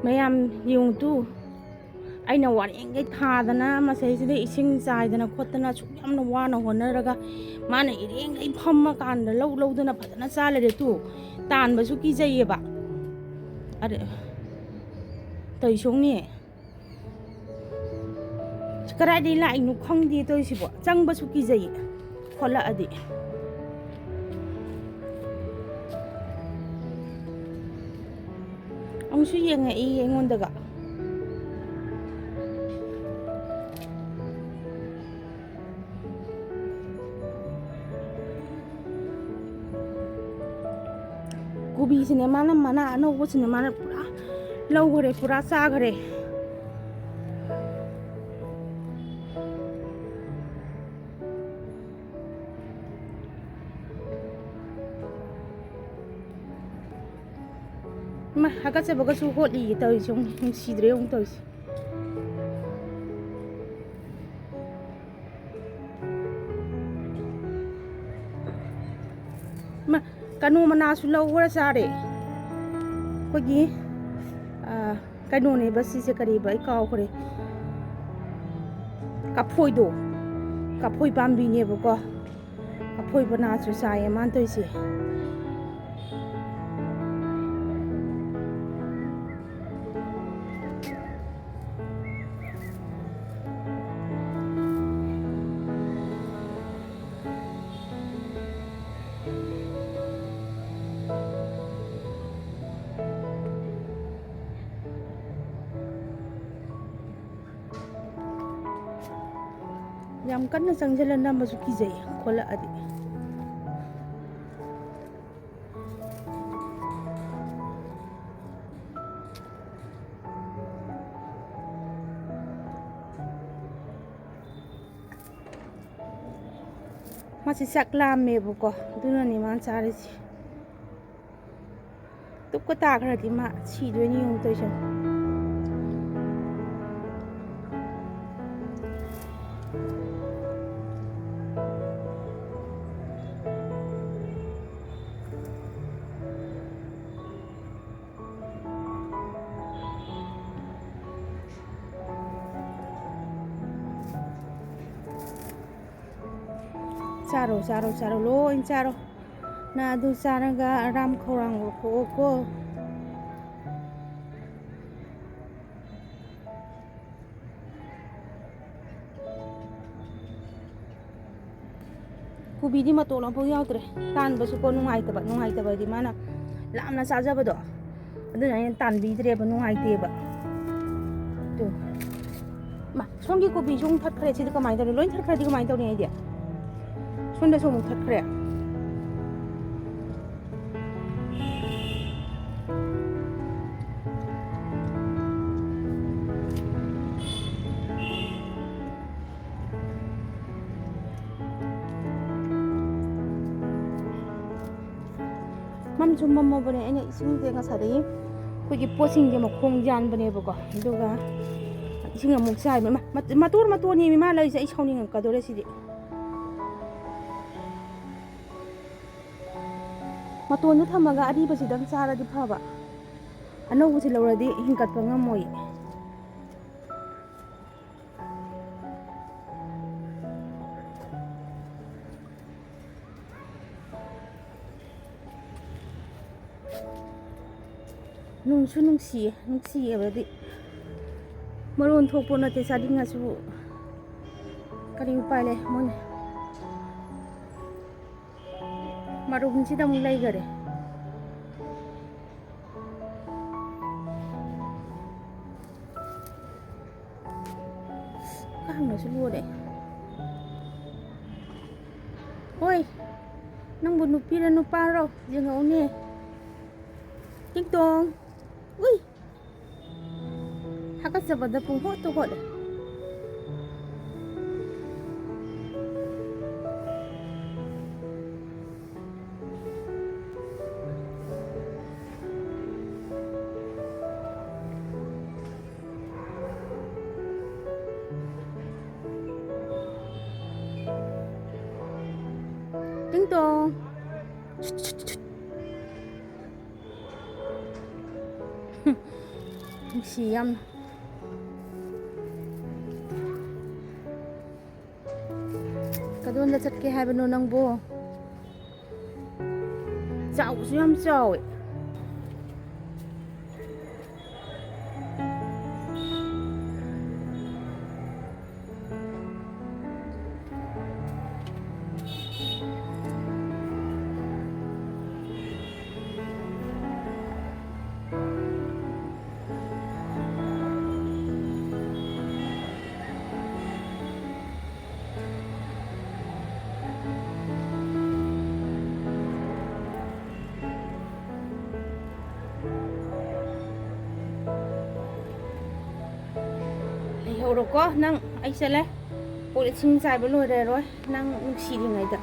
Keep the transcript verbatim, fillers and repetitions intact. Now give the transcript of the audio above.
ꯃꯌꯥꯝ ꯌꯦꯡꯉꯨ ꯇꯨ, ꯑꯩꯅ ꯋꯥꯔꯦꯡꯈꯩ ꯊꯥꯗꯅ, ꯃꯁꯩꯁꯤꯗ ꯏꯁꯤꯡ ꯆꯥꯏꯗꯅ ꯈꯣꯠꯇꯅ ꯑꯁꯨꯛ ꯌꯥꯝꯅ ꯋꯥꯅ ꯍꯣꯠꯅꯔꯒ, ꯃꯥꯅ ꯏꯔꯦꯡꯈꯩ ꯐꯝꯃꯀꯥꯟꯗ ꯂꯧ ꯂꯧꯗꯅ ꯐꯖꯅ ꯆꯥ ꯂꯩꯔꯦ ꯇꯨ꯫ ꯇꯥꯟꯕꯁꯨ ꯀꯤꯖꯩꯌꯦꯕ꯫ ꯑꯔꯦ, ꯇꯧꯏꯁꯣꯡꯅꯦ꯫ ꯀꯗꯥꯏꯗꯒꯤ ꯂꯥꯛꯏꯅꯣ ꯈꯪꯗꯦ ꯇꯧꯔꯤꯁꯤꯕꯣ꯫ ꯆꯪꯕꯁꯨ ꯀꯤꯖꯩꯌꯦ ꯈꯣꯠꯂꯛꯑꯗꯤ꯫ ꯑꯃꯨꯛꯁꯨ ꯌꯦꯡꯉꯛꯏ ꯑꯩꯉꯣꯟꯗꯒ꯫ ꯀꯣꯕꯤꯁꯤꯅꯦ ꯃꯥꯅ, ꯃꯅꯥ ꯑꯅꯧꯕꯁꯤꯅꯦ ꯃꯥꯅ ꯄꯨꯔꯥ ꯂꯧꯈꯔꯦ, ꯄꯨꯔꯥ ꯆꯥꯈꯔꯦ꯫ ꯏꯃꯥ, ꯍꯥꯀꯠꯆꯕꯒꯁꯨ ꯍꯣꯠꯂꯤꯌꯦ ꯇꯧꯔꯤꯁꯦ, ꯌꯦꯡꯉꯨ, ꯅꯨꯡꯁꯤꯗ꯭ꯔꯦ ꯌꯦꯡꯉꯨ ꯇꯧꯔꯤꯁꯦ꯫ ꯏꯃꯥ, ꯀꯩꯅꯣ ꯃꯅꯥꯁꯨ ꯂꯧꯔ ꯆꯥꯔꯦ꯫ ꯑꯩꯈꯣꯏꯒꯤ, ꯑ, ꯀꯩꯅꯣꯅꯦꯕ ꯁꯤꯁꯦ, ꯀꯔꯤꯕ, ꯑꯩ ꯀꯥꯎꯈ꯭ꯔꯦ꯫ ꯀꯐꯣꯏꯗꯣ, ꯀꯐꯣꯏ ꯄꯥꯝꯕꯤꯅꯦꯕꯀꯣ꯫ ꯀꯐꯣꯏ ꯃꯅꯥꯁꯨ ꯆꯥꯏꯌꯦ ꯃꯥꯅ ꯇꯧꯔꯤꯁꯦ꯫ ꯌꯥꯝ ꯀꯟꯅ ꯆꯪꯁꯤꯜꯂ ꯅꯝꯕꯁꯨ ꯀꯤꯖꯩ ꯈꯣꯠꯂꯛꯑꯗꯤ꯫ ꯃꯥꯁꯤ ꯆꯥꯛ ꯂꯥꯝꯃꯦꯕꯀꯣ, ꯑꯗꯨꯅꯅꯦ ꯃꯥꯅ ꯆꯥꯔꯤꯁꯦ꯫ ꯇꯨꯞꯀ ꯇꯥꯈ꯭ꯔꯗꯤ ꯃꯥ ꯁꯤꯗꯣꯏꯅꯤ ꯌꯦꯡꯉꯨ ꯇꯧꯔꯤꯁꯦ꯫ ꯆꯥꯔꯣ, ꯆꯥꯔꯣ, ꯆꯥꯔꯣ, ꯂꯣꯏ ꯆꯥꯔꯣ꯫ ꯅꯪ ꯑꯗꯨ ꯆꯥꯔꯒ ꯑꯔꯥꯝ ꯈꯧꯔꯥꯡ ꯂꯧꯊꯣꯛꯑꯣꯀꯣ꯫ ꯀꯣꯕꯤꯗꯤ ꯃꯇꯣꯟ ꯑꯃꯐꯥꯎ ꯌꯥꯎꯗ꯭ꯔꯦ꯫ ꯇꯥꯟꯕꯁꯨꯀꯣ ꯅꯨꯡꯉꯥꯏꯇꯕ, ꯅꯨꯡꯉꯥꯏꯇꯕ ꯍꯥꯏꯗꯤ ꯃꯥꯅ ꯂꯥꯝꯅ ꯆꯥꯖꯕꯗꯣ, ꯑꯗꯨꯅ ꯑꯩꯅ ꯇꯥꯟꯕꯤꯗ꯭ꯔꯦꯕ, ꯅꯨꯡꯉꯥꯏꯇꯦꯕ꯫ ꯇꯨ꯫ ꯃꯥ, ꯁꯣꯝꯒꯤ ꯀꯣꯕꯤꯁꯨ ꯑꯃꯨꯛ ꯊꯠꯈ꯭ꯔꯦ꯫ ꯁꯤꯗꯤ ꯀꯃꯥꯏꯅ ꯇꯧꯅꯤ? ꯂꯣꯏ ꯊꯠꯈ꯭ꯔꯗꯤ ꯀꯃꯥꯏꯅ ꯇꯧꯅꯤ ꯑꯩꯗꯤ? ꯁꯣꯝꯗꯁꯨ ꯑꯃꯨꯛ ꯊꯠꯈ꯭ꯔꯦ꯫ ꯃꯝꯁꯨ ꯃꯝꯃꯕꯅꯦ, ꯑꯩꯅ ꯏꯁꯤꯡꯁꯦ ꯉꯁꯥꯏꯗꯒꯤ ꯑꯩꯈꯣꯏꯒꯤ ꯄꯣꯠꯁꯤꯡꯁꯦ ꯃꯈꯣꯡ ꯌꯥꯟꯕꯅꯦꯕꯀꯣ, ꯑꯗꯨꯒ ꯏꯁꯤꯡ ꯑꯃꯨꯛ ꯆꯥꯏꯕ꯫ ꯃ-, ꯃꯇꯣꯔ ꯃꯇꯣꯔꯅꯦꯃꯤ ꯃꯥ ꯂꯩꯔꯤꯁꯦ, ꯑꯩ ꯁꯥꯎꯅꯤꯡꯉꯛꯀꯗꯧꯔꯦ ꯁꯤꯗꯤ꯫ ꯃꯇꯣꯟꯗ ꯊꯝꯃꯒ ꯑꯔꯤꯕꯁꯤꯗꯪ ꯆꯥꯔꯗꯤ ꯐꯕ, ꯑꯅꯧꯕꯁꯤ ꯂꯧꯔꯗꯤ ꯍꯤꯡꯀꯠꯄ ꯉꯝꯃꯣꯏ꯫ ꯅꯨꯡꯁꯨ ꯅꯨꯡꯁꯤꯌꯦ, ꯅꯨꯡꯁꯤꯌꯦꯕꯗꯤ ꯃꯔꯣꯟ ꯊꯣꯛꯄ ꯅꯠꯇꯦ, ꯆꯥꯅꯤꯡꯉꯁꯨ ꯀꯔꯤ ꯎꯄꯥꯏ ꯂꯩ꯫ ꯃꯣꯏꯅ ꯃꯔꯨꯝꯁꯤꯗ ꯑꯃꯨꯛ ꯂꯩꯈꯔꯦ꯫ ꯀꯥꯡꯅꯁꯨ ꯂꯣꯏꯔꯦ꯫ ꯍꯣꯏ, ꯅꯪꯕꯨ ꯅꯨꯄꯤꯔ ꯅꯨꯄꯥꯔꯣ? ꯌꯦꯡꯉꯛꯎꯅꯦ꯫ ꯇꯤꯡ ꯇꯣꯡ꯫ ꯎꯏ! ꯍꯥꯀꯠꯆꯕꯗ ꯄꯨꯡꯍꯣꯠꯇ ꯍꯣꯠꯂꯦ꯫ ꯇꯤꯡ ꯇꯣꯡ꯫ ꯅꯨꯡꯁꯤ ꯌꯥꯝꯅ꯫ ꯀꯗꯥꯏ ꯀꯗꯣꯝꯗ ꯆꯠꯀꯦ ꯍꯥꯏꯕꯅꯣ ꯅꯪꯕꯨ? ꯆꯥꯎꯕꯁꯨ ꯌꯥꯝ ꯆꯥꯎꯋꯦ꯫ ꯂꯩꯍꯧꯔꯣꯀꯣ ꯅꯪ, ꯑꯩ ꯆꯠꯂꯦ꯫ ꯄꯣꯠ ꯏꯁꯤꯡ ꯆꯥꯏꯕ ꯂꯣꯏꯔꯔꯣꯏ ꯅꯪ ꯅꯨꯡꯁꯤꯔꯤꯉꯩꯗ꯫